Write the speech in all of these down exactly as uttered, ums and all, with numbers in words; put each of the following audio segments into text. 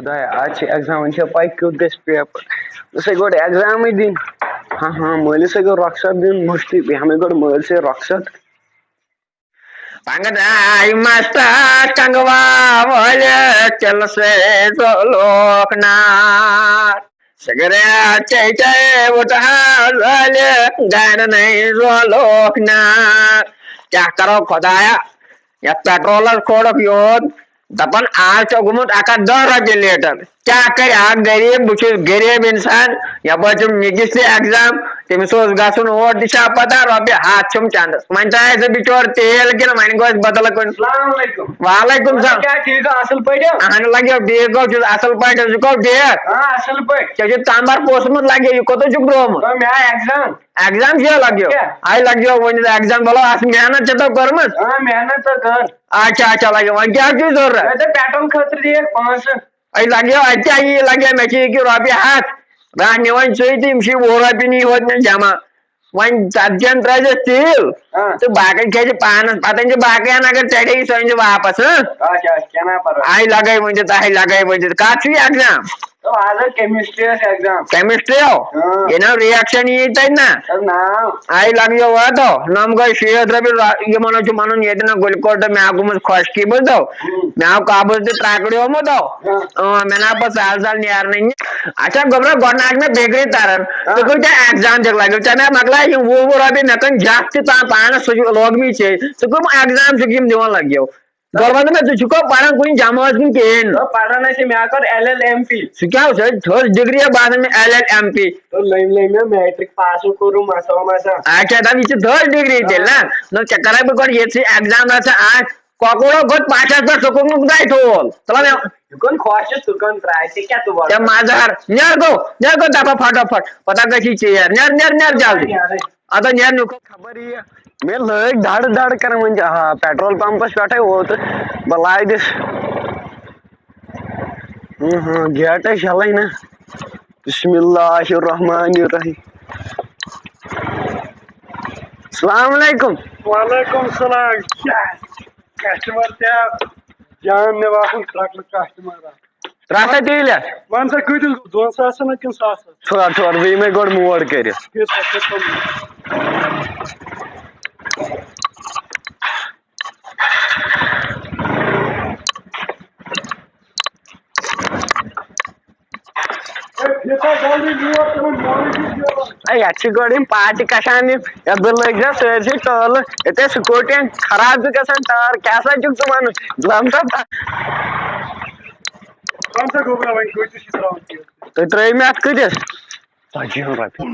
تۄہہِ آز چھِ ایگزام، وۄنۍ چھےٚ پَے کیُتھ گژھِ پیپر؟ ژٕ چھے گۄڈٕ ایگزامٕے دِنۍ۔ ہاں ہاں، مٲلِس ہے گوٚو رۄخصت دیُن مٔشتٕے، بیٚیہِ ہَمے گۄڈٕ مٲلۍ سٕے رۄخصت۔ پنٛگہٕ درٛاے مستس کنٛگوا وٲلِس، تِلہٕ سۭتۍ زولُکھ نار۔ سگریٹ چے چے وُٹھ حظ زٲلِتھ، گرنٕے زولُکھ نار۔ کیٛاہ کرو خۄدایا، یتھ پیٹرولس کھولُکھ یوٗت، دپان آز چھُ گوٚمُت اکھ ہتھ دہ رۄپیہِ لیٹر۔ کیٛاہ کرِ اکھ غریب؟ بہٕ چھُس غریب انسان، یپٲرۍ چھُم نِکِس تہِ ایگزام، تٔمِس اوس گژھُن اور، تہِ چھا پتہ رۄپیہِ ہتھ چھُم چندس۔ وۄنۍ ترٛایہِ سُہ بِچور تیل کِنہٕ وۄنۍ گوٚو اَسہِ بدل کُنہِ۔ السلام علیکم۔ وعلیکم السلام۔ کیٛاہ ٹھیٖک گوٚو، اصل پٲٹھۍ؟ اہن لگیو ٹھیٖک گوٚو، چھُس اصل پٲٹھۍ، ژٕ چھُکھ ٹھیٖک؟ آ، اصل پٲٹھۍ۔ ژےٚ چھُے تمبر پوٚسمُت لگیو، یہِ کوٚتُے چھُکھ درٛومُت؟ آ، مےٚ آے ایگزام۔ ایگزام کیٛاہ لگیو؟ کیٛاہ؟ آے لگیو وۄنۍ ایگزام، بولو اتھ محنت چھےٚ تو کٔرمٕژ؟ آ، محنت تو کٔر۔ اچھا اچھا، لگیو، وۄنۍ کیٛاہ چھُے ضروٗرت؟ مےٚ دوٚپ پیٹرول خٲطرٕ دِ یہِ پونٛسہٕ۔ أے لگیو اَتہِ تہِ، یہِ لگیو، مےٚ چھِ یہِ کہِ رۄپیہِ ہَتھ۔ راتھ نِوان ژٕے تہٕ یِم چھِ وُہ رۄپیہِ نی ہوت مےٚ جمع۔ وۄنۍ ژتجی ہن ترٛٲے زٮ۪س تیٖل، ہاں۔ تہٕ باقٕے کھیٚیہِ پانس، پتہٕ أنۍ زِ باقٕے ہن اگر ژےٚ گٔیی، سُہ أنۍ زِ واپس، ہاں؟ اچھا، اچھا، کینٛہہ نہ پرواے۔ آے لگے ؤنِتھ، آے لگے ؤنِتھ۔ کتھ چھُ یہِ ایگزام؟ تہٕ آز حظ کیمسٹری ٲس ایگزام۔ کیمسٹری ہو؟ ہاں۔ یہِ نہ ریاکشن یی تتہِ نہ۔ تہٕ ناو؟ آے لگیو واتو، نم گٔے شیٹھ رۄپیہِ، یِمن حظ چھُ ونُن ییٚتہِ نہ گُلۍ کوٹھ، مےٚ آو گوٚمُت خۄشکی، بوٗزتو؟ ہاں۔ مےٚ آو قبض تہِ ترٛکڑیومُت ہو۔ اۭں، مےٚ نا پتہٕ سہل سہل نیرنٕے نہٕ۔ اچھا گوٚبرا، گۄڈٕ نہ آسہِ مےٚ بِگرِ تران۔ ہاں۔ ژٕ کۭتیٛاہ ایگزام دِکھ لگیو؟ ژےٚ مےٚ مۄکلایہِ یِم وُہ وُہ رۄپیہِ، مےٚ کٕنۍ جَتھ تہِ تام پانس سۭتۍ لوگمٕے ژےٚ۔ ژٕ کٕم ایگزام چھُکھ یِم دِوان لگیو؟ گۄڈٕ وَن مےٚ، ژٕ چھُکھا پران کُنہِ جمٲژ کُن کِہیٖنۍ؟ نہ، پران ہے چھِ، مےٚ کٔر ایل ایل ایم پی۔ سُہ کیٛاہ اوس؟ ہے، تھٔز ڈگری ہے باسان مےٚ ایل ایل ایم پی۔ تہٕ لٔمۍ لٔمۍ مےٚ میٹرک پاس کوٚرُم مسا مسا۔ اچھا، دَپ یہِ چھِ تھٔز ڈگری تیٚلہِ نا؟ نہ، ژےٚ کَرے بہٕ گۄڈٕ ییٚتھی ایگزام رَژھا اَکھ۔ کۄکُر ہو گوٚو پاچھس پٮ۪ٹھ، سُہ کوٚرمُت دۄیہِ ٹھول۔ ژٕ وَن مےٚ۔ یہِ کُن خۄش چھُ، سُہ کُن ترٛایہِ، ژےٚ کیٛاہ ژٕ وَنان؟ ژےٚ مزٕ ہر۔ نیر گوٚو، نیر گوٚو دَپا پھٹو پھٹ۔ پتہ گژھی ژیر۔ نیر، نیر، نیر جلدی۔ نیرے۔ اَدٕ نیر نیُک۔ خبر یہِ۔ مےٚ لٲگۍ دَڑ دَڑ کران وۄنۍ۔ آ، پیٹرول پمپس پٮ۪ٹھے ووتُس۔ بہٕ لاگہٕ دِس۔ اۭں، ہاں، گیٹے چھلے نہ۔ بسم اللہ الرحمن الرحیم۔ السلام علیکم۔ وعلیکم السلام۔ کیٛاہ کسٹمر تہِ آو جان، مےٚ باسان ٹرکہٕ کسٹمر آو۔ ترٛٹھ ہا تیٚلہِ۔ وَن سا کۭتِس گوٚو؟ دۄن ساسَن ہا کِنہٕ ساسَس؟ ژھور، ژھور، بیٚیہِ مےٚ گۄڈٕ موڈ کٔرِتھ۔ ٹھیٖک چھا، ٹھیٖک چھا۔ اے، یتھ چھِ گۄڈٕ یِم پاٹہِ کشان، یِم یتھ بہٕ لٲگۍ زِ سٲرسٕے ٹٲلہٕ، ییٚتہِ ٲسۍ سکوٗٹی ہن خراب تہِ گژھان ٹٲر، کیٛاہ سا چھُکھ ژٕ ونان؟ لم سا۔ وَن سا گوٚبرا، وۄنۍ کۭتِس چھِ ترٛاوُن تیٖل؟ تُہۍ ترٛٲیِو مےٚ اَتھ کۭتِس؟ ژتجی ہن رۄپیہِ۔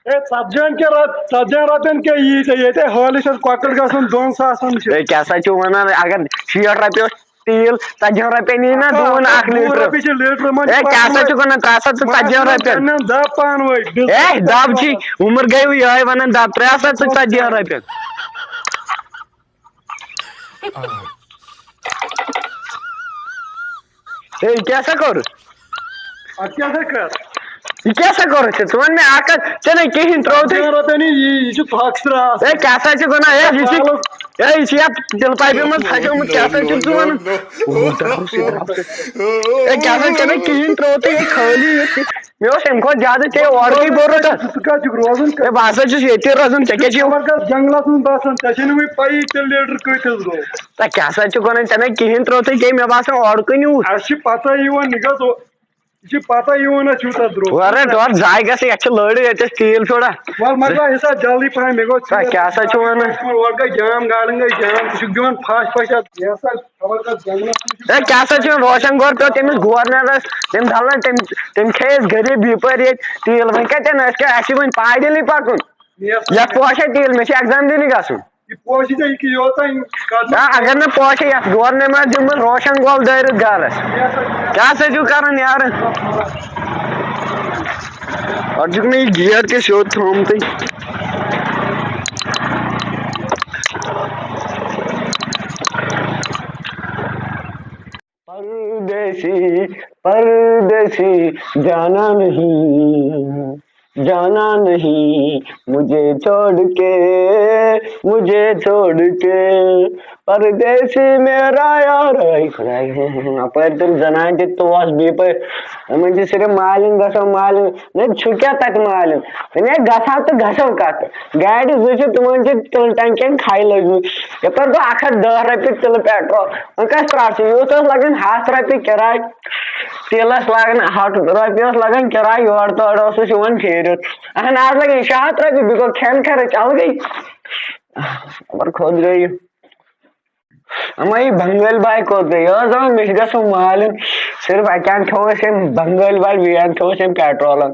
ہے، ژتجی ہن کیٛاہ رۄپ-، ژتجی ہن رۄپین کیٛاہ یی ژےٚ؟ ییٚتہِ حٲلِس چھِ کۄکر گژھان دۄن ساسن چھِ۔ ہے، کیٛاہ سا چھُ ونان؟ اگر شیٹھ رۄپیہِ اوس تیٖل، ژتجی ہن رۄپین یی نا اکھ ہتھ ڈوٗن اکھ وُہ لیٹر۔ رۄپیہِ چھِ لیٹر، وۄنۍ ہے، کیٛاہ سا چھُکھ ونان؟ ژٕ ہسا ژٕ ژتجی ہن رۄپین۔ دب پانہٕ ؤنۍ۔ ہے، دب چھِ، عمر گٔے یِہوٚے ونان دب، ترٛےٚ ہسا ژٕ ژتجی ہن رۄپین۔ ہے، کیٛاہ سا کوٚر؟ اَدٕ کیٛاہ سا کَر؟ یہِ کیٛاہ سا کوٚرُتھ ژےٚ؟ ژٕ وَن مےٚ اَکھ کَتھ، ژےٚ نَے کِہیٖنۍ ترٛووتھٕے۔ ژےٚ روٚٹے نہٕ یہِ، یہِ چھُ تھۄکھ ژھٕنان۔ ہے، کیٛاہ سا چھُ گۄناہ؟ ہے، یہِ چھُ، ہے، یہِ چھُ یَتھ تِلہٕ پایپہِ منٛز پھَسیومُت، کیٛاہ سا چھُکھ ژٕ وَنان؟ ہے، کیٛاہ سا ژےٚ نَے کِہیٖنۍ ترٛووتھٕے، ہے، خٲلی یہِ۔ مےٚ اوس اَمہِ کھۄتہٕ زیادٕ ژےٚ اورکُے ضروٗرت۔ ژٕ کَتہِ چھُکھ روزان؟ ہے، بہٕ ہسا چھُس ییٚتی روزان، ژےٚ کیٛاہ چھُے؟ خبر کَتھ جنٛگلَس منٛز بَسان، ژےٚ چھے نہٕ وٕنہِ پَیی تیٚلہِ لیٹر کۭتِس گوٚو۔ تہ کیٛاہ سا چھُ وَنان؟ ژےٚ نَے کِہیٖنۍ ترٛووتھٕے ژےٚ، مےٚ باسان اورکُے نیوٗتھ۔ اَسہِ چھِ پَتہ یِوان، یہِ گژھِ، یہِ چھِ پَتہ یِوان اَسہِ یوٗتاہ درٛوگ۔ وَرٕ تورٕ زاے گژھِ، یَتھ چھِ لٔڑ، یَتھ چھِ تیٖل تھوڑا۔ وَلہٕ مۄکلاو حِساب جلدی پَہَم، مےٚ گوٚو تہ ژیر۔ کیٛاہ سا چھُ وَنان؟ اورٕ گٔے جام، گاڑٮ۪ن گٔے جام، ژٕ چھُکھ دِوان پھَش پھَش اَتھ۔ یہِ ہسا خبر کَتھ جنٛگلَس منٛز چھُ۔ ہے، کیٛاہ سا چھُ روشن گور پیوٚو تٔمِس گورنرَس، تٔمۍ دَلَن تٔمۍ، تٔمۍ کھیٚیہِ أسۍ غریٖب یَپٲرۍ ییٚتہِ تیٖل، وۄنۍ کَتٮ۪ن اَسہِ کیٛاہ، اَسہِ چھِ وۄنۍ پایدٔلۍ پَکُن۔ یَتھ پوشے تیٖل، مےٚ چھُ ایگزام دِنہِ گژھُن۔ یہِ پوشہِ ژےٚ یہِ کہِ یوتام کَتھ۔ آ، اگر نہٕ پوشے یَتھ گورنمنٹ دِمہٕ روشن گول دٲرِتھ گرس۔ یَتھ کیٛاہ سا چھُو کران یارٕ؟ پتہٕ چھُکھ نہٕ یہِ گیٹ تہِ سیوٚد تھوٚمتُے۔ پردیسی، پردیسی، جانا نہیں، جانا نہیں مجھے چھوڑ کے، مجھے چھوڑ کے۔ پردیسی میرا یار، اے خۄداے، اَپٲرۍ تِم زنانہٕ تہِ توس بیٚیہِ پٲٹھۍ، یِمن چھِ صرف مالِن گژھان، مالِن۔ نہ، چھُ کیٛاہ تَتہِ مالِن؟ وۄنۍ گژھو تہٕ گژھو کَتھ؟ گاڑِ زٕ چھِ، تِمن چھِ تِلہٕ ٹنکین کھَے لٔجمٕژ۔ یَپٲرۍ گوٚو اَکھ ہَتھ دَہ رۄپیہِ تِلہٕ پیٹرول۔ وۄنۍ کَس پرٛاٹھ ژٕ؟ یوٗت اوس لَگان ہَتھ رۄپیہِ کِراے، تیٖلَس لَگان ہَتھ رۄپیہِ اوس لَگان کِراے، یورٕ تورٕ اوسُس یِوان پھیٖرِتھ۔ اَہَن، آز لَگان شےٚ ہَتھ رۄپیہِ، بیٚیہِ گوٚو کھٮ۪ن خرٕچ اَلگٕے۔ خبر کوٚت گٔے یہِ۔ اما یہِ بنگٲلۍ باے کوٚت گٔے؟ یہِ ٲس دَپان، مےٚ چھِ گژھُن مالِن، صرف اَکہِ اَنٛدٕ کھٮ۪وو أسۍ أمۍ بنگٲلۍ باے، بیٚیہِ اَنٛدٕ کھٮ۪وو أسۍ أمۍ پیٹرولَن۔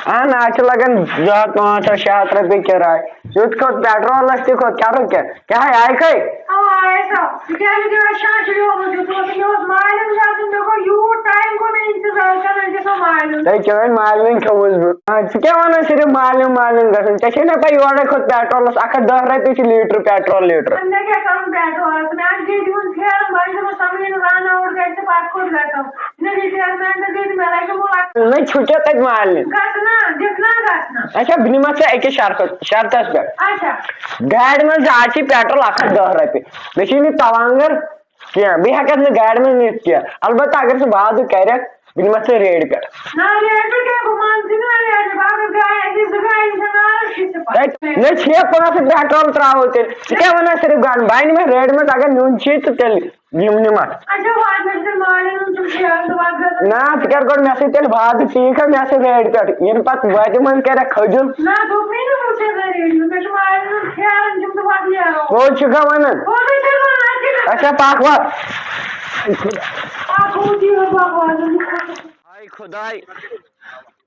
اَہَن، اَتھ چھِ لَگان زٕ ہَتھ، پانٛژھ ہَتھ، شےٚ ہَتھ رۄپیہِ کِراے۔ یُتھ کھوٚت پیٹرولَس تہِ کھوٚت، کَرو کیٛاہ؟ کیٛاہ ہا آیہِ کھَے؟ اَوا، آیہِ سا۔ تِکیٛازِ مےٚ اوس شاشہِ یومُت دیُتمُت، مےٚ اوس مالِن گژھُن، مےٚ گوٚو یوٗت ٹایم گوٚو مےٚ اِنتظار کَران، أسۍ گژھو مالِن۔ تۄہہِ چٲنۍ مالِن کھیوٚوُس بہٕ۔ آ، ژٕ کیٛاہ وَنان صرف مالِن، مالِن گژھُن؟ ژےٚ چھے نہ پَے یورَے کھوٚت پیٹرولَس اَکھ ہَتھ دَہ رۄپیہِ چھِ لیٖٹر پیٹرول لیٖٹر۔ مےٚ کیٛاہ کَرُن پیٹرولَس؟ مےٚ آسہِ بیٚیہِ دِیُن پھیرُن، وۄنۍ دَپان سَمریٖن رَن آوُٹ گژھِ، پَتہٕ کوٚت گژھو؟ نہ، رِٹایَرمٮ۪نٛٹ گٔے تہٕ مےٚ لَگہِ مُلاقات۔ نہ، چھُ کیٛاہ تَتہِ مالِن؟ گژھٕ نا، دِکھ نا گژھٕ نا۔ اچھا، بہٕ نِمَتھ ژٕ أکِس شرطس، شرطس پٮ۪ٹھ۔ اچھا۔ گاڑِ منٛز آز چھِ پیٹرول اَکھ ہَتھ دَہ رۄپیہِ، مےٚ چھُے نہٕ تَوانٛگر کینٛہہ، بہٕ ہٮ۪کَتھ نہٕ گاڑِ منٛز نِتھ کینٛہہ۔ البتہ اگر ژٕ وعدٕ کَرَکھ، بہٕ نِمَتھ ژٕ ریڈِ پٮ۪ٹھ۔ نہ، ریڈِ پٮ۪ٹھ کیٛاہ؟ بہٕ مانہٕ ژٕ نہٕ ریڈِ پٮ۪ٹھ۔ اگر گاڑِ اَسہِ زٕ گاڑِ چھےٚ نارَس کھٔسِتھ پَتہٕ۔ تَتہِ مےٚ چھِ پانٛژھ ہَتھ پیٹرول ترٛاوو تیٚلہِ۔ ژٕ کیٛاہ وَنان صرف گاڑِ؟ بہٕ نِمَے ریڈِ منٛز، اگر نیُن چھُے تہٕ تیٚلہِ یِم نِمَکھ۔ اچھا، واتنَس چھُنہٕ مالِن ہُنٛد چھُنہٕ خیال تہٕ وَتھ گژھان۔ نہ، ژٕ کَر گۄڈٕ مےٚ سۭتۍ تیٚلہِ وعدٕ، ژٕ یِکھا مےٚ سۭتۍ ریڈِ پٮ۪ٹھ؟ یِنہٕ پَتہٕ وَتہِ منٛز کَرٮ۪کھ کھٔجُل۔ نہ، دوٚپمَے نہ، وۄنۍ چھَس نہٕ ریڈِ منٛز، مےٚ چھُ مالِن ہُنٛد خیال، یِم چھِ وَتھ نیران۔ پوٚز چھُکھا وَنان؟ پوٚزُے چھَس وَنان، اَدٕ کیٛاہ؟ اچھا، پَکھ وَتھ۔ پَکھ وَتھ، یہِ بَکواس۔ ہاے خۄداے،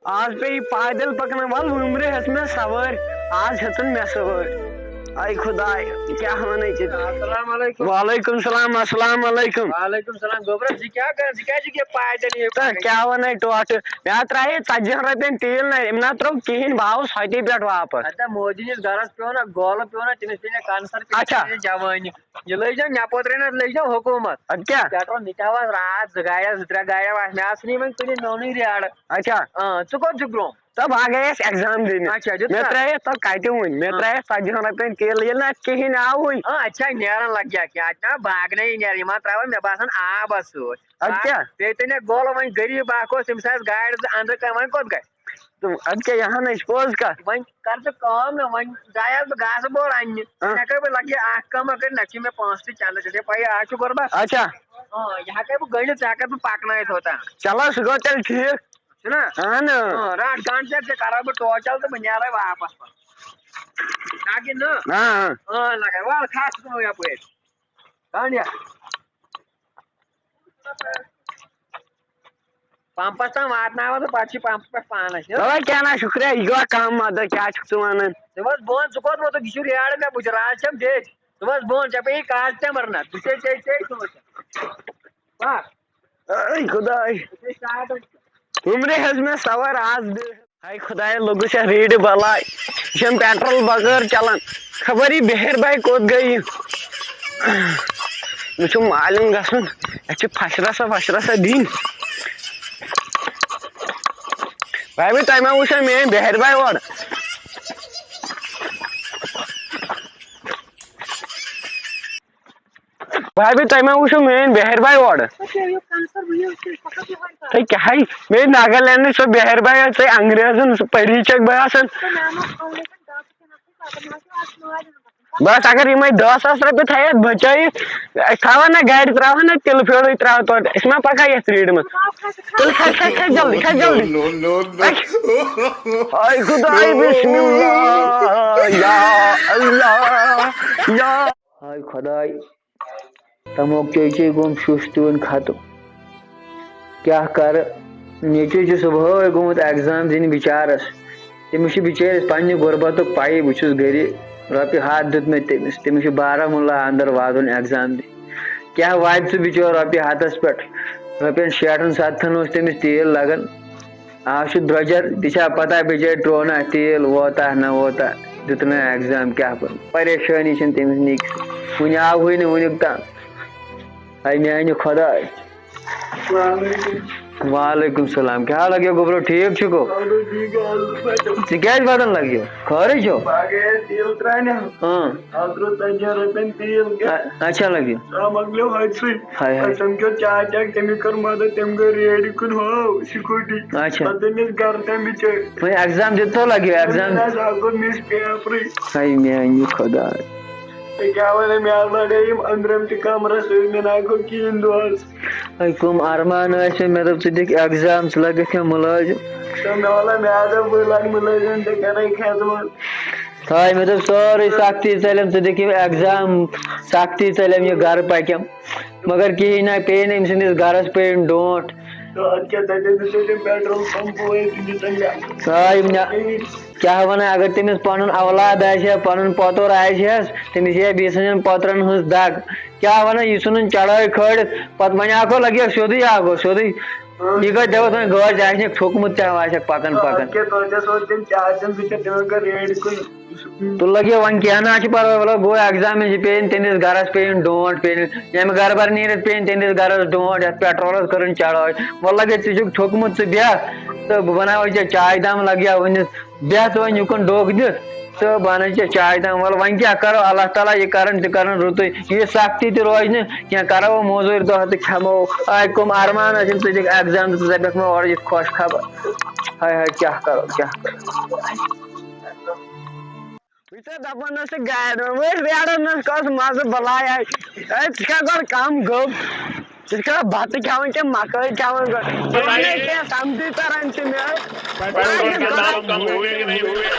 آز پیٚیہِ پایدٔلۍ پَکناوُن، وَلہٕ وُمرِ ہیٚژ مےٚ سَوٲرۍ، آز ہیٚژٕن مےٚ سَوٲرۍ۔ ہاے خۄداے، کیٛاہ وَنَے ژےٚ؟ السلام علیکم۔ وعلیکم السلام، السلام علیکم۔ وعلیکم السلام۔ گوٚبرا، ژٕ کیٛاہ کَران؟ ژٕ کیٛازِ یہِ کیٛاہ پایدٔلۍ یہِ تہٕ پَکان؟ کیٛاہ وَنَے ٹوٹھٕ؟ مےٚ ترٛایے ژَتجِہَن رۄپیَن تیٖل نہ، أمۍ نہ ترٛوو کِہیٖنۍ، بہٕ آوُس ہوٚتی پٮ۪ٹھ واپَس۔ اَدٕ مودی نِس گَرَس پیوٚو نہ گولہٕ پیوٚو نہ، تٔمِس پیٚیہِ نہ کَنسَر پیٚیہِ اچھا۔ نہ جوٲنی۔ یہِ لٲج زیو نٮ۪پو ترٛٲے نہ، لٲج زیو حکوٗمت۔ اَدٕ کیٛاہ؟ پیٹرول مےٚ تہِ آو آز راتھ زٕ گاڑِ، آسہٕ مےٚ آسہٕ نہٕ یِمَن کُنہِ، مےٚ اوٚنُے ریڈٕ۔ اچھا۔ اۭں، ژٕ کوٚت چھُکھ برونٛہہ؟ تہٕ بہٕ ہا گٔیَس ایگزام دِنہِ۔ اچھا، دیُت مےٚ سا؟ ترٛایے تَتھ کَتہِ وٕنہِ؟ مےٚ اۭں۔ ترٛایے ژَتجِہَن رۄپیَن تیٖل، ییٚلہِ نہٕ اَتھ کِہیٖنۍ آوٕے۔ اۭں، اَتہِ چھا نیران لَگہِ ہا کینٛہہ؟ اَتہِ چھا باگنَے نیران، یِم ہا ترٛاوَن مےٚ باسان آب اَتھ سۭتۍ۔ اَدٕ کیٛاہ؟ بیٚیہِ تہِ نہ گولہٕ وۄنۍ غریٖب اَکھ اوس، تٔمِس آسہٕ گاڑِ زٕ أنٛدرٕ کَنہِ، وۄنۍ کوٚت گژھِ؟ تہٕ اَدٕ کیٛاہ، یہِ ہَن أسۍ پوٚز کَتھ۔ وۄنۍ کر ژٕ کٲم نہ، وۄنۍ درٛایس بہٕ گاسہٕ بوٚڑ اَننہِ۔ ہاں۔ ژٕ ہٮ۪کے بہٕ لگہِ اَکھ کٲم کٔرِتھ، نہ چھِ مےٚ پونٛسہٕ تہِ چندس، ژےٚ چھے پَیی آز چھُ غربت۔ اچھا۔ اۭں، یہِ ہٮ۪کے بہٕ گٔنڈِتھ، ژٕ ہٮ۪ککھ بہٕ پکنٲیِتھ ہوٚتام۔ چلو، سُہ گوٚو تیٚلہِ ٹھیٖک۔ چھُنہ؟ اہن۔ اۭں، رٹھ گنڈ ژےٚ، ژےٚ کرے بہٕ ٹوٹل تہٕ بہٕ نیرے واپس پتہٕ۔ لگہِ نہ؟ اۭں، اۭں۔ اۭں، لگے۔ وَل، کھس ژٕ یپٲرۍ۔ گنڈ یا۔ پمپس تام واتناوان تہٕ پتہٕ چھِ پمپہٕ پٮ۪ٹھ پانس، ہہ؟ چلو کینٛہہ نہ، شُکریہ، یہِ گوٚو کم مدد، کیٛاہ چھُکھ ژٕ ونان؟ ژٕ وَس بۄن، ژٕ کوٚت ووتُکھ؟ یہِ چھُ ریڈ مےٚ بٕتھِ، راتھ چھَم بیٚیہِ۔ ژٕ وَس بۄن، ژےٚ پیٚیی کاژٕ تہِ مَرنَس، بہٕ چھُسے ژےٚ ژےٚ سۭتۍ۔ پَکھ۔ اے خداے۔ ژٕ چھے ساڑَن۔ وُمرِ ہیٚژ مےٚ سوٲرۍ آز دِ۔ ہاے خدایا، لوٚگُس یَتھ ریٖڈِ بلاے۔ یہِ چھَنہٕ پیٹرول بغٲر چلان۔ خبر یہِ بہر باے کوٚت گٔیہِ؟ مےٚ چھُ مالیُن گژھُن۔ اَسہِ چھِ پھشرَسا وشرَسا دِنۍ۔ بھاے، بھاے، تۄہہِ ما وٕچھو میٛٲنۍ بہر باے اورٕ؟ بھاے، بھاے، تۄہہِ ما وٕچھو میٛٲنۍ بہر باے اورٕ؟ تۄہہِ کیٛاہ ہے، مےٚ ناگالینڈٕچ سۄ بہر باے، ژےٚ انگریزن سُہ پٔری چھکھ باسان۔ بس اگر یِمے دہ ساس رۄپیہِ تھایَتھ بچٲیِتھ، أسۍ تھاوہا نہ گاڑِ، ترٛاوہا نہ تِلہٕ پھیوٚرُے ترٛاوہا تورٕ، أسۍ ما پکہا یتھ ریٖڈِ منٛز؟ تُل، کھس، کھس، کھس جلدی، کھس جلدی۔ No, no, no, no. ہاے خداے، بسم اللہ، یا اللہ، یا۔ ہاے خداے، تموک چے چے گوٚم شُش تہِ وۄنۍ ختم۔ کیٛاہ کرٕ؟ نیٚچوٗ چھُ صُبحٲے گوٚمُت ایگزام دِنہِ بِچارس۔ تٔمِس چھُ بِچٲرِس پننہِ غربتُک پَیی، بہٕ چھُس گرِ، رۄپیہِ ہَتھ دیُت مےٚ تٔمِس۔ تٔمِس چھُ بارہمولہ اندر واتُن ایگزام دِنہِ۔ کیٛاہ واتہِ سُہ بِچور رۄپیہِ ہَتس پٮ۪ٹھ؟ رۄپین شیٹھن ستتھن اوس تٔمِس تیٖل لگان۔ آز چھُ درٛۄجر، تہِ چھا پتہ بِچٲرۍ ترٛوو نہ اَتھ تیٖل، ووتاہ نہ ووتاہ، دیُت نہ ایگزام، کیٛاہ پَرٕ؟ پریشٲنی چھَنہٕ تٔمِس نِکۍ۔ وُنہِ آوہٕے نہٕ وُنیُک تام۔ اے میانہِ خۄداے۔ السلام علیکم۔ وعلیکم السلام، کیٛاہ حال لگیو گوٚبرو، ٹھیٖک چھُکھو؟ اہن حظ، ٹھیٖک حظ، بہٕ چھُس۔ ژٕ کیٛازِ بدن لگیو؟ خٲرٕے چھُو؟ بہٕ ہا گٔیَس تیٖل ترٛاونہِ۔ اۭں۔ اَز ترٛوو ژتجی ہَن رۄپیَن تیٖل۔ اَ-، اچھا لگیو۔ سُہ ہا مۄکلیو حٲدثٕے۔ ہاے ہاے۔ پَتہٕ سَمکھیو چاچا، تٔمۍ کٔر مدد، تٔمۍ گٔے ریڈِ کُن ہو سکوٗٹی۔ اچھا۔ پَتہٕ أنِس گرٕ تَمہِ بِچٲرۍ۔ وۄنۍ ایگزام دیُتتھو لگیو، ایگزام۔ مےٚ نہ حظ آو گوٚو مِس پیپرٕے۔ ہاے میٛانہِ خۄداے۔ ژےٚ کیٛاہ وَنَے، مےٚ حظ لَڑے یِم أنٛدرِم تہِ کَمرَس سۭتۍ، مےٚ نہ گوٚو کِہیٖنۍ دۄہَس۔ ہے، کٕم ارمان ٲسۍ مےٚ، مےٚ دوٚپ، ژٕ دِکھ ایگزام، ژٕ لَگَکھ مےٚ مُلٲزِم۔ تہٕ مےٚ وَنان، مےٚ ہا دوٚپ، بہٕ لَگہٕ مُلٲزِم، ژےٚ کَرَے خدمت۔ تھاے، مےٚ دوٚپ، سورُے سختی ژَلٮ۪م، ژٕ دِکھ یِم ایگزام، سختی ژَلٮ۪م، یہِ گَرٕ پَکٮ۪م۔ مگر کِہیٖنۍ نہ، پیٚیہِ نہٕ أمۍ سٕنٛدِس گَرَس پیٚیہِ نہٕ ڈونٛٹھ۔ تہٕ اَدٕ کیٛاہ، تَتہِ دِژٕے تٔمۍ پیٹرول پمپہٕ وٲلۍ تہِ دیُتُن مےٚ۔ تھاے، مےٚ کیٛاہ وَنان، اگر تٔمِس پَنُن اولاد آسہِ ہا، پَنُن پۄتُر آسہِ ہَس، تٔمِس یی ہا بیٚیہِ سٕنٛدٮ۪ن پۄترَن ہٕنٛز دَگ۔ کیٛاہ وَنان، یہِ ژھُنُن چڑٲے کھٲلِتھ، پَتہٕ وۄنۍ اَکھ ہو لَگہِ ہا سیوٚدُے، اَکھ گوٚو سیوٚدُے۔ یہِ گوٚو دَپَس وۄنۍ گٲڑۍ ژےٚ آسہِ نہٕ ٹھوٚکمُت، ژےٚ آسہِ پَکان پَکان۔ کیٛاہ توتہِ ٲس وۄنۍ تٔمۍ چاے چٮ۪ن بہٕ چٮ۪مہٕ، تٔمۍ کٔر ریڈِ کُن۔ تُل لَگہِ وۄنۍ کینٛہہ نہ چھُ پَرواے، وَلہٕ گوٚو ایگزام، یہِ پیٚیہِ نہٕ تٔمِس گَرَس پیٚیہِ نہٕ ڈونٛٹھ، پیٚیہِ نہٕ ییٚمہِ گَرٕ بَرٕ نیٖرِتھ پیٚیہِ نہٕ تٔمِس گَرَس ڈونٛٹھ، یَتھ پیٹرولَس کٔرٕن چڑٲے۔ وَلہٕ لَگہِ ژٕ چھُکھ ٹھوٚکمُت، ژٕ بیٚہہ تہٕ بہٕ بَناوَے ژےٚ چاے دام، لَگہِ ہا ؤنِتھ۔ بیٚہہ ژٕ وۄنۍ یُکُن ڈوٚکھ دِتھ تہٕ بہٕ اَنَے ژےٚ چاے دام۔ وَلہٕ وۄنۍ کیٛاہ کَرو، اللہ تعالیٰ یہِ کَرَن تہِ کَرَن رُتُے، یہِ سختی تہِ روزِ نہٕ کینٛہہ، کَرو وۄنۍ موزوٗرۍ دۄہ تہٕ کھٮ۪مو۔ آے کٕم ارمان ٲسِم، ژٕ دِکھ ایگزام تہٕ ژٕ دَپَکھ مےٚ اورٕ یہِ خۄش خبر۔ ہاے ہاے، کیٛاہ کَرو، کیٛاہ کَرو۔ وٕچھ سا، دَپان ٲسٕکھ گاڑِ منٛز، وٕچھ ریڈَن منٛز کۄس مَزٕ بَلاے آے۔ ہے، ژٕ کیٛاہ گۄڈٕ کَم گوٚب؟ ژٕ چھُکھا بَتہٕ کھٮ۪وان کِنہٕ مَکٲے کھٮ۪وان گۄڈٕ؟ ژٕ وَن مےٚ کینٛہہ، سَمجھٕے تَران ژٕ مےٚ۔ پیٹرول کے دام کم ہوئے کہ نہیں ہوئے؟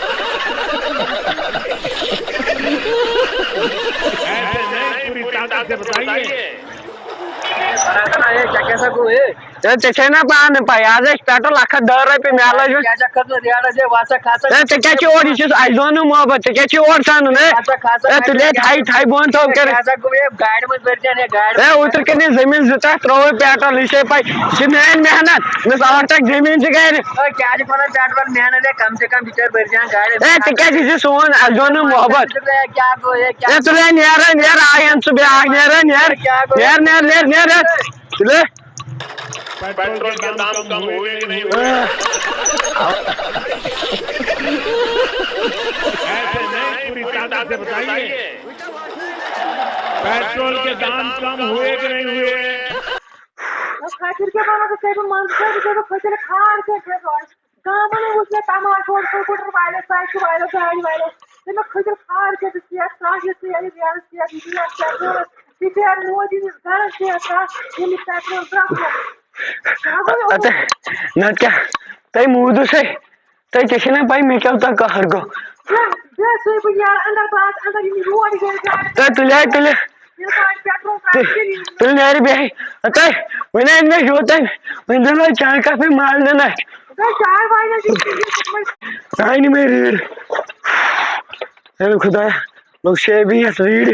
ایسے نہیں، پوری طاقت سے بتائیے۔ ہے، ژےٚ چھے نا پانہٕ پَے، آز ٲسۍ پیٹرول اَکھ ہَتھ دَہ رۄپیہِ، مےٚ لٲج وۄنۍ۔ کیٛاہ چھَکھ کھٔژمٕژ ریڈَس، ہے، وَسا کھسا۔ ہے، ژےٚ کیٛاہ چھِ اورٕ، یہِ چھُس اَسہِ زون نہٕ محبت، ژےٚ کیٛاہ چھِ اورٕ سَنُن، ہے؟ وَسا کھسا۔ ہے، ژٕ لے تھَے، تھَے بۄن تھوٚو کٔرِتھ۔ کیٛاہ سا گوٚو یہِ گاڑِ منٛز بٔرۍ زٮ۪ن، ہے، گاڑِ ہے، منٛز۔ اوترٕ کٔرۍ مےٚ زٔمیٖن زٕ تَتھ، ترٛوو پیٹرول، یہِ چھے پَے، یہِ چھِ میٛٲنۍ محنت، مےٚ ٲس ٲٹھ ٹرٛک زٔمیٖن چھِ گَرِ۔ ہے، کیٛاہ چھِ وَنان پیٹرول محنت، ہے، کم سے کم بِچٲرۍ بٔرۍ زٮ۪ن گاڑِ۔ ہے، ژےٚ کیٛازِ چھِ سون اَسہِ زون نہٕ محبت؟ ہے، کیٛاہ گوٚو، ہے، کیٛاہ ہے، ژٕ لے نیر، ہے، نیر، آے ہن ژٕ بیٛاکھ، نیر، ہے، نیر۔ کیٛاہ گوٚو؟ نیر، نیر، نیر، نیر، ہے۔ ژٕ لے۔ پیٹرول کے دام کم ہوئے کہ نہیں ہوئے؟ ایسے نہیں، پوری طاقت سے بتائیے۔ پیٹرول کے دام کم ہوئے کہ نہیں ہوئے؟ خاطر کیٛاہ وَنو بہٕ تۄہہِ، بہٕ منٛزٕ چھَس، بہٕ چھَس کھٔتِل کھار کیٛاہ چھَس آز؟ گامَن وٕچھ مےٚ تماشہٕ، اورٕ سکوٗٹر والٮ۪س سایکل والٮ۪س گاڑِ والٮ۪س، تٔمۍ کھٔتِل کھار کیٛاہ تہٕ ژےٚ ترٛٹھ یہِ ژےٚ یہِ ژےٚ یہِ ژےٚ ژےٚ ژےٚ ژےٚ ژےٚ موجی یُس گَرَس ژےٚ ترٛٹھ ییٚمِس پیٹرول ترٛٹھ گوٚو۔ اَدٕ نَتہٕ کیٛاہ، تۄہہِ موٗدوٗ سَے، تۄہہِ ژےٚ چھےٚ نا پَے مےٚ کیٛاہ تۄہہِ قہر گوٚو؟ بیٚیہِ سُے بہٕ نیرٕ اَندَر، بہٕ آسہٕ اَندَر، یِم روڈ گٔے گاڑِ۔ تۄہہِ تُلہِ ہا تُلہِ۔ ییٚلہِ گاڑِ پیٹرول ترٛاوِ، تیٚلہِ یِیہِ۔ تُلہِ نیرِ بیٚیہِ۔ تۄہہِ وۄنۍ آسہِ مےٚ ہیوٚت تۄہہِ، وۄنۍ دِنہٕ وۄنۍ چاے کَپٕے مَل دِنَے۔ تۄہہِ چاے واے نہ چھِ چیٚنۍ، تُہۍ تُلۍ وۄنۍ۔ آے نہٕ مےٚ ریٖڈ۔ اے خۄدایا، لوٚگ شیبی یَتھ ریٖڈِ۔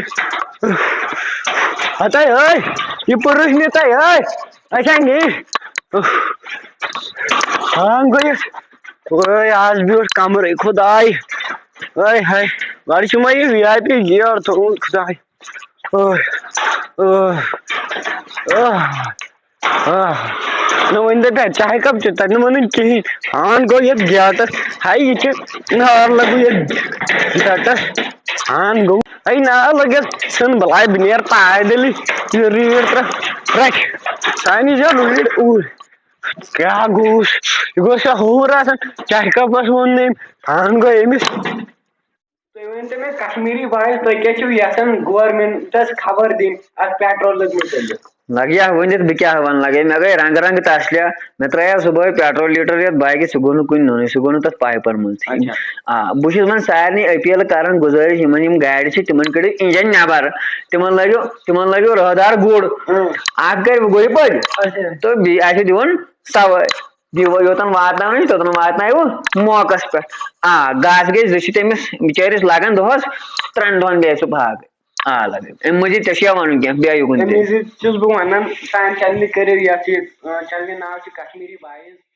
ہَتَے ٲے، یہِ پٔرٕش مےٚ تۄہہِ ٲے۔ اچھا، نی۔ ہاں گوٚو یَتھ۔ اے، آز بیوٗٹھ کَمرٕے خۄداے۔ اے ہاے، گۄڈٕ چھُ مےٚ یہِ وی آی پی گیٹ تھوٚومُت خۄداے۔ اوہ، اوہ، اوہ، اوہ۔ نہ وۄنۍ دَپہِ ہا، چاہے کپ چھُ، تَتہِ نہٕ وَنُن کِہیٖنۍ۔ ہان گوٚو یَتھ گیٹَس۔ ہاے، یہِ چھِ نار لَگوٗ یَتھ گیٹَس۔ ہان گوٚو۔ ہے، نار لَگٮ۪س ژھٕن بَلاے، بہٕ نیرٕ پایدٔلی۔ یہِ ریٖڈ ترٛا-، ترٛکھ۔ سانہِ چھےٚ ریٖڈ اوٗرۍ۔ کیٛاہ گوٚوُس؟ یہِ گوٚو سا ہوٗر آسان۔ چاہے کپَس ووٚن نہٕ أمۍ۔ ہان گوٚو أمِس۔ تُہۍ ؤنۍ تو مےٚ، کشمیٖری بایِز، تُہۍ کیٛاہ چھِو یَژھان گورمٮ۪نٛٹَس خبر دِنۍ اَتھ پیٹرولَس مُتعلِق؟ لگہِ ہا ؤنِتھ، بہٕ کیٛاہ وَنہٕ، لگے مےٚ گٔے رنٛگہٕ رنٛگہٕ تَس لیا۔ مےٚ ترٛایو صُبحٲے پیٹرول لیٖٹر یَتھ بایکہِ، سُہ گوٚو نہٕ کُنہِ نوٚنُے، سُہ گوٚو نہٕ تَتھ پایپَن منٛزٕے۔ اچھا۔ آ، بہٕ چھُس وۄنۍ سارنٕے اپیٖل کران، گُزٲرِش، یِمَن یِم گاڑِ چھِ، تِمَن کٔڑِو اِنجَن نٮ۪بَر، تِمَن لٲگِو، تِمَن لٲگِو رٲدار گُر۔ اۭں۔ اَکھ گَرِ گوٚو یہِ پٲدٕ، اچھا۔ تہٕ بیٚیہِ آسہِ دِوان سوٲرۍ۔ یہِ یوٚتَن واتناوُن چھُ، توٚتَن واتنٲیِو موقعس پٮ۪ٹھ۔ آ، گاسہٕ گٔے زٕ چھِ تٔمِس بِچٲرِس لَگان دۄہَس، ترٛٮ۪ن دۄہَن بیٚہہِ سُہ پھاکہٕ۔ آ، لَگان۔ اَمہِ مٔزیٖد ژےٚ چھُیا وَنُن کینٛہہ؟ بیٚیہِ یُکُن اَمہِ تہِ۔ مٔزیٖد چھُس بہٕ وَنان، سانہِ چَنلہِ کٔرِو یَتھ یہِ، آ، چَنلہِ ناو چھُ کشمیٖری بایِز۔